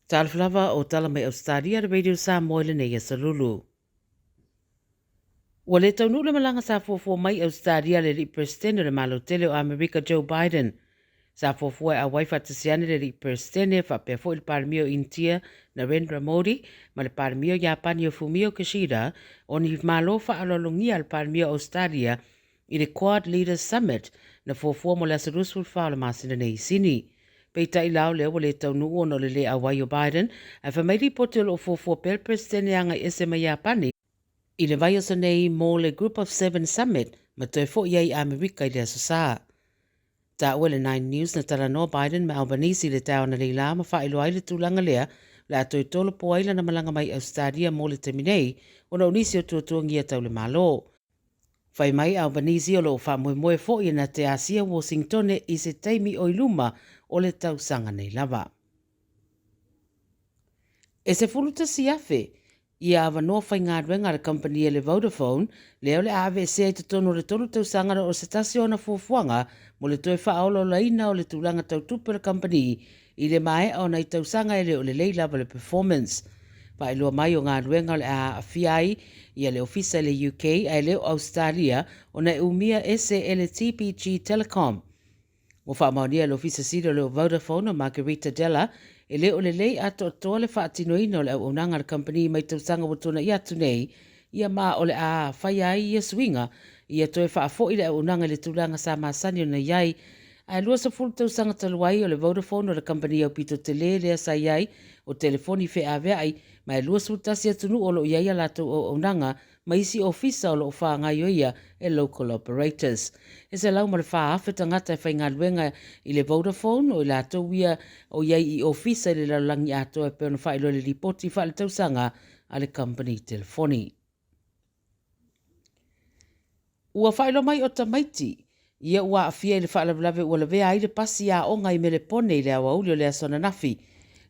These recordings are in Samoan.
Talofa lava o tala mai Ausetalia le Radio Samoa i lenei aso Lulu. Ua le taunuu le malaga sa fuafua mai Ausetalia le alii Peresetene o le Malo tele o Amerika Joe Biden. Sa fuafua e auai faatasi ane le alii Peresetene faapea foi le Palemia o Initia Narendra Modi ma le Palemia o Iapani o Fumio Kishida o ni malo faaaloalogia a le Palemia o Ausetalia i le Quad Leaders Summit na fuafua mo le aso 24 o le masina nei i Sini. Peitai la o lea ua le taunuu ona o le lē auai o Biden, ae fai mai lipoti o lo o fuafua pea le Peresetene e agai ese mai Iapani i le vaiaso nei mo le Group of Seven Summit ma toe fo'i ai i Amerika i le Aso Sa. Taua le Nine News na talanoa Biden ma Albanese i le taeao analeila ma faailoa ai le tulaga lea o le a toe tolopo ai lana malaga mai Ausetalia mo le taimi nei ona o nisi o tuatuagia tau le Malo. Fai mai Albanese o lo o faamoemoe foi na te asia Washingtone i se taimi o i luma o le tausaga nei lava. E 11,000 ia avanoa faigaluega a le kamupani a le Vodafone lea o le a aveesea i totonu o le tolu tausaga ona o se tasi o ana fuafuaga mo le toe faaolaolaina o le tulaga tau tupe o le kamupani i le maea o nai tausaga e le o lelei lava le performance. Faailoa mai o galuega o le a aafia ai ia le ofisa i le UK ae le o Ausetalia ona e umia ese e le TPG Telecom. Ua faamaonia e le Ofisa Sili o le Vodafone o Margherita Della e le o lelei atoatoa le faatinoina o le auaunaga a le kamupani mai tausaga ua tuanai atu nei ia ma o le a faia ai ia suiga ia toe faafoi le auaunaga i le tulaga sa masani ona i ai. Ae 20 tausaga talu ai o le Vodafone o le kamupani aupito tele lea sa i ai o telefoni feaveai ma e 21 atunuu o lo o i ai a latou auaunaga ma isi ofisa o lo o faagaioia e local operators. E 104,000 tagata e faigaluega i le Vodafone o i latou ia o i ai i ofisa i le lalolagi atoa e pei ona faailoa i le lipoti faaletausaga a le kamupani telefoni. Ua faailoa mai o tamaiti ia ua aafia i le faalavelave ua lavea ai le pasi aoga i Melepone i le aoauli o le aso ananafi.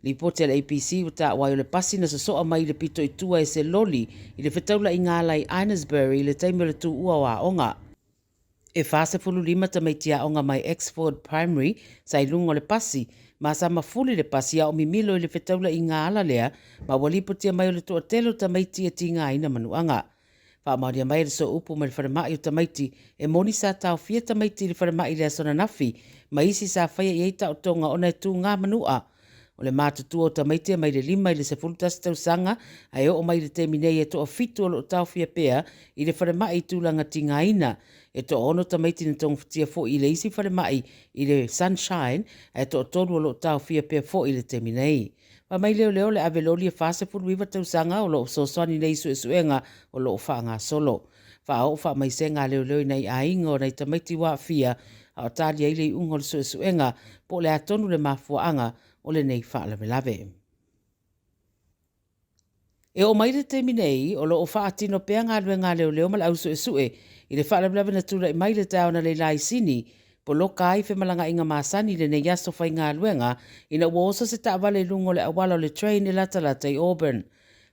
Lipoti a le ABC ua taua ai o le pasi na sosoa mai i le pito i tua e se loli i le fetaulaiga ala i Eynesbury i le taimi o le tuua o aoga. E 45 tamaiti aoga mai Exford Primary sa i luga o le pasi, ma sa mafuli le pasi a o mimilo i le fetaulaiga ala lea, ma ua lipotia mai o le toatele o tamaiti e tigaina manuaga. Faamaonia mai e le sooupu mai le falemai o tamaiti e moni sa taofia tamaiti i le falemai i le aso ananafi ma isi sa faia i ai taotoga ona e tugā manua. O le matutua o tamaiti e mai le 5 i le 11 tausaga ae oo mai i le taimi nei e toafitu o lo o taofia pea i le falemai i tulaga tigaina. E toaono tamaiti na togafitia foi i le isi falemai i le Sunshine ae toatolu o lo o taofia pea foi i le taimi nei. Fai mai leoleo le ave loli e 49 tausaga o lo o fesoasoani nei i suesuega o lo o faagasolo. Faaoo faamaisega a leoleo i nai aiga o nai tamaiti ua aafia a o tali ai le iuga o le suesuega po o le a tonu le mafuaaga o lenei faalavelave. E oo mai le taimi nei, o lo o faatino pea galuega a leoleo ma le au suesue i le faalavelave na tulai mai le taeao analeila i Sini, poloka ai femalagaaiga masani i lenei aso faigaluega ina ua oso se taavale i luga o le auala o le train e latalata i Auburn.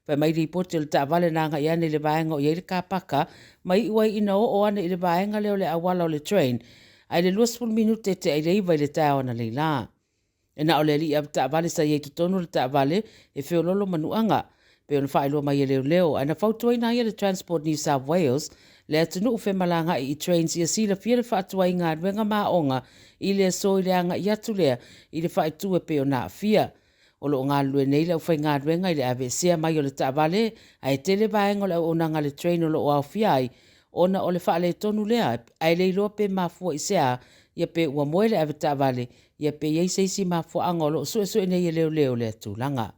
Fai mai lipoti o le taavale na agai ane i le vaega o i ai le kapaka ma iu ai ina oo ane i le vaega lea o le auala o le train ae le 20 minute tea i le 9 i le taeao analeila. E na o le alii avetaavale sa i ai i totonu o le taavale e feololo manuaga, pei ona faailoa mai e leoleo, ae na fautuaina ai e le Transport New South Wales le atunuu femalagaai i trains ia silafia le faatuai galuega ma aoga i le aso i le agai atu lea i le faaitu e pei ona aafia. O lo o galulue nei le aufaigaluega i le aveesea mai o le taavale ae tele vaega o le auaunaga a le train o lo o aofia ai ona o le faaletonu lea ae le iloa pe mafua i se a ia pe ua moe le avetaavale ia pe i ai se isi mafuaaga o lo o suesue nei e leoleo lea tulaga.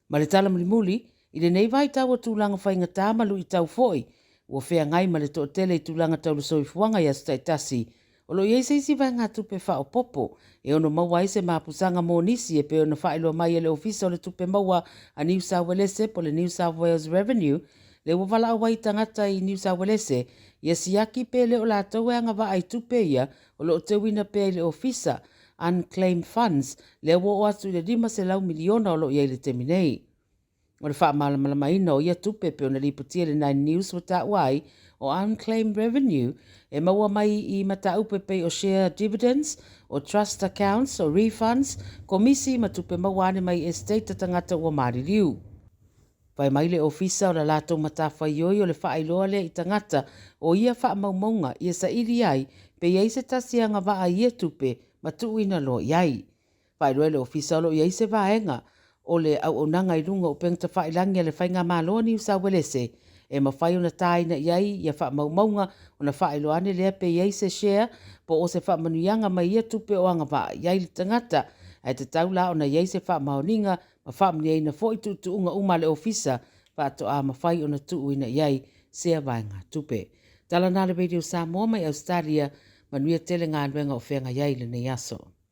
Ma le tala mulimuli, i lenei vaitau o tulaga faigata ma luitau foi, ua feagai ma le toatele i tulaga tau le soifuaga i aso taitasi, o lo o i ai se isi vaegatupe faaopoopo e ono maua ai se mapusaga mo nisi e pei ona faailoa mai e le Ofisa o le Tupe Maua a Niu Sau Uelese po o le New South Wales Revenue, lea ua valaau ai tagata i Niu Sau Uelese ia siaki pe le o latou e agavaa i tupe ia o lo o teuina pea i le ofisa, unclaimed funds, lea ua oo atu i le $500 miliona o lo o i ai i le taimi nei. O le faamalamalamaina o ia tupe e pei ona lipotia i le Nine News ua taua ai o unclaimed revenue e maua mai i mataupu e pei o share dividends, o trust accounts, o refunds, komisi ma tupe maua ane mai estate a tagata ua maliliu. Fai mai le Ofisa o le latou matafaioi o le faailoa lea i tagata o ia faamaumauga ia saili ai pe i ai se tasi e agavaa i ia tupe ma tuuina loa i ai. Faailoa e le Ofisa o lo o i ai se vaega o le auaunaga i luga o upega tafailagi a le Faigamalo a Niu Sauelese e mafai ona taina i ai ia faamaumauga ona faailoa ane lea pe i ai se share po o se faamanuiaga mai ia tupe o agavaa i ai le tagata, ae tatau la ona i ai se faamaoniga ma faamanuiaina foi tuutuuga uma a le Ofisa faatoa mafai ona tuuina i ai sea vaegatupe. Tala na le Radio Samoa mai Ausetalia, manuia tele galuega o feagai ai i lenei aso.